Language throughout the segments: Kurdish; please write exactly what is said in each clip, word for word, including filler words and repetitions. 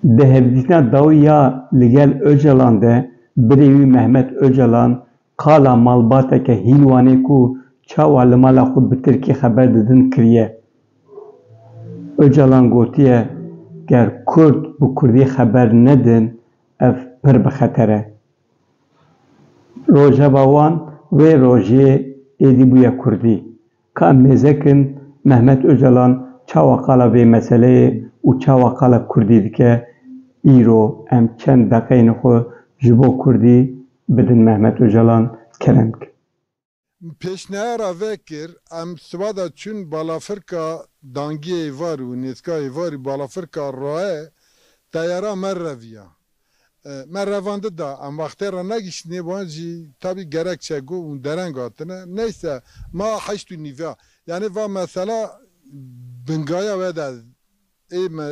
Di hevdîtina dawî ya li gel Ocalan de birê wî Mehmet Ocalan qala malbateke Hîlwanê ku çawa li mala xwe bi tirkî xeber didin kiriye. Ocalan gotiye, ger Kurd bi Kurdî xeber nedin, ev pir bi xeter e. Rojeva wan wê rojê êdî bûye Kurdî. Ka em mêze kin, Mehmet Ocalan çawa qala vê meseleyê û çawa qala Kurdî dike, îro em çend deqeyên xwe ji bo Kurdî bidin Mehmet Ocalan, kerem kin. Pêşniyara vekir, em siba de çûn balafirka dangiyê êvar û nêzgehê êvar û balafirka raye teyara me reviya. E, me revandida, em wextê re negihiştinê, wan jî tabî gerekçe got û dereng hatine. Neyse, ma heşt û nîva. Yanî va mesela bingaya we de ê me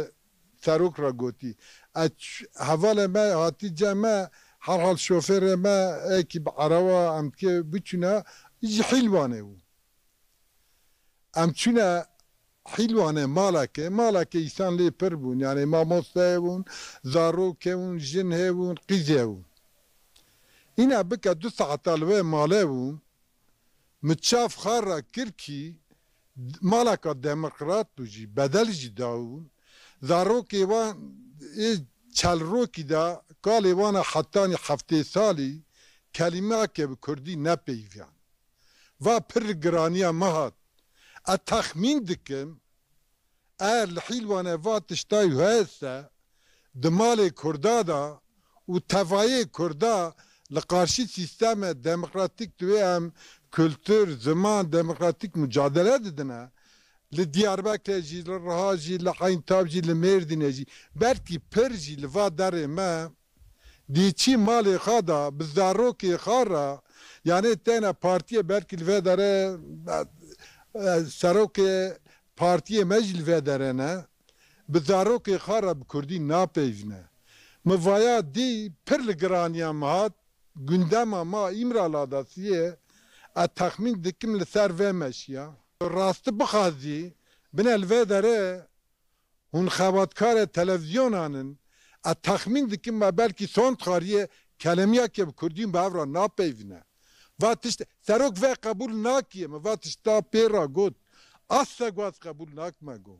serok re gotî. E, ç-, hevalê me hatî cem me, herhal şofêrê me, ê ki bi erewa em dike biçûne, ji Hîlwanê bû. Em çûne Hîlwanê malekê, malekê îsan lê pir bûn, yanî mamosteyê bûn, zarokê bûn, jin hê bûn, qîzê bûn. Îne bike du saeta li wê malê bûn, min çav xwe re kir kî maleka demokrat bû jî, bedel jî dawûn. Zarokê wan ê çelrokî de kalê wan a hetanî heftê salî kelîmeyeke bi kurdî nepeyivîyan. Va pir li giraniya me hat. Ez texmîn dikim, eger li Hîlwanê va tiştayî hese, di malê Kurda de û tevayê Kurda li qarşî sîsteme demokratîk di wê em kultur, ziman, demokratîk mucadele didine, li Diyarbekirê jî, li Riha jî, li Eyntab jî, li Mêrdînê jî, belkî pir jî li va derê me, dî çî malê xwe de bi zarokê xwe re, yanê têne partiyê belkî li vê derê, e, e, serokê partiyê me jî li vê derê ne, bi zarokê xwe re bi kurdî napeyivîne. Min vaya dî pir li giraniya min hat, gundema ma Îmrala de siye, ez texmîn dikim li ser vê meşiya. Rastî bixwazî, bine li vê derê hûn xebatkarê televîzyonan in, ez texmîn dikim me belkî sondxariyê kelemiyeke bi kurdî bi hev re napeyivîne. Va tişt, serok vê qebûl nakiye, min va tişta pê re got. Asla got qebûl nakime got.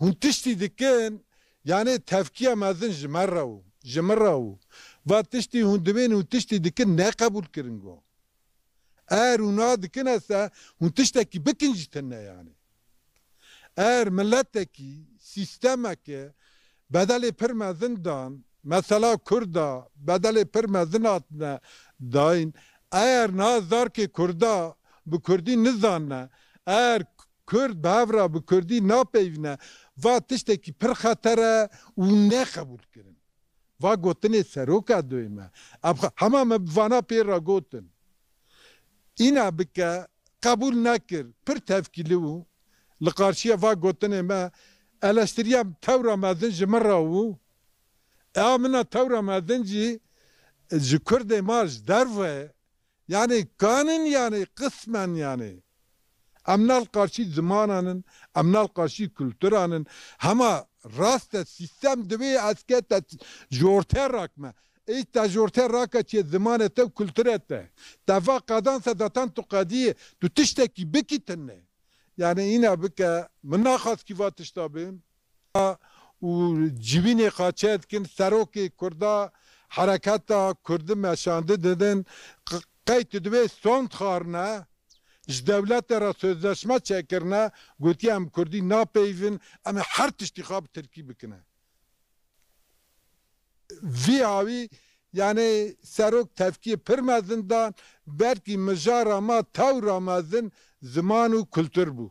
Hûn tiştî dikin, yanê tevkiya mezin ji me re û, ji min re û. Va tiştî hûn dibên hûn tiştî dikin ne qebûl kirin got. Eger hûn na dikin ese, hûn tiştekî bikin jî tune yanî. Eger miletekî, sîstemeke bedelê pir mezin dan, mesela Kurda bedelê pir mezin hatine dayîn, eger na zarkê Kurda bi Kurdî nizanine, eger Kurd bi hev re bi Kurdî napeyivîne, va tiştekî pir xeter e û ne qebûl kirin. Va gotinê seroka doyê me. Em xwe, hema me bi vana pê re gotin. Îna bike, qebûl nekir. Pir tevkîlî bû. Li qarşiya va gotinê me, eleştiriya tewra mezin ji min re bû. E, a min a tewra mezin jî ji Kurdê ma ji derve ye. Yanî kanin yanî qismen yanî. Em ne li qarşî zimanan in, em ne li qarşî kulturan in. Hema rast e, sîstem divê ez ke te ji ortê rakime. Ê te ji ortê rake çê zimanê te û kulturê te. Te va qedan se zaten tu qediyê, tu tiştekî bikî tune. Yanî îna bike, min naxwest kî va tişta bêm. Û civînê qaçe dikin, serokê Kurda, hereketa Kurdî meşandî didin, q-, qey tu divê sond xwarine, ji dewletê re sözleşme çêkirine, gotiye em Kurdî napeyivin, em ê her tiştî xwe bi Tirkî bikine. Vî awî, yanî serok tevkiyê pir mezin dan, belkî mijara ma tewra mezin ziman û kultur bû.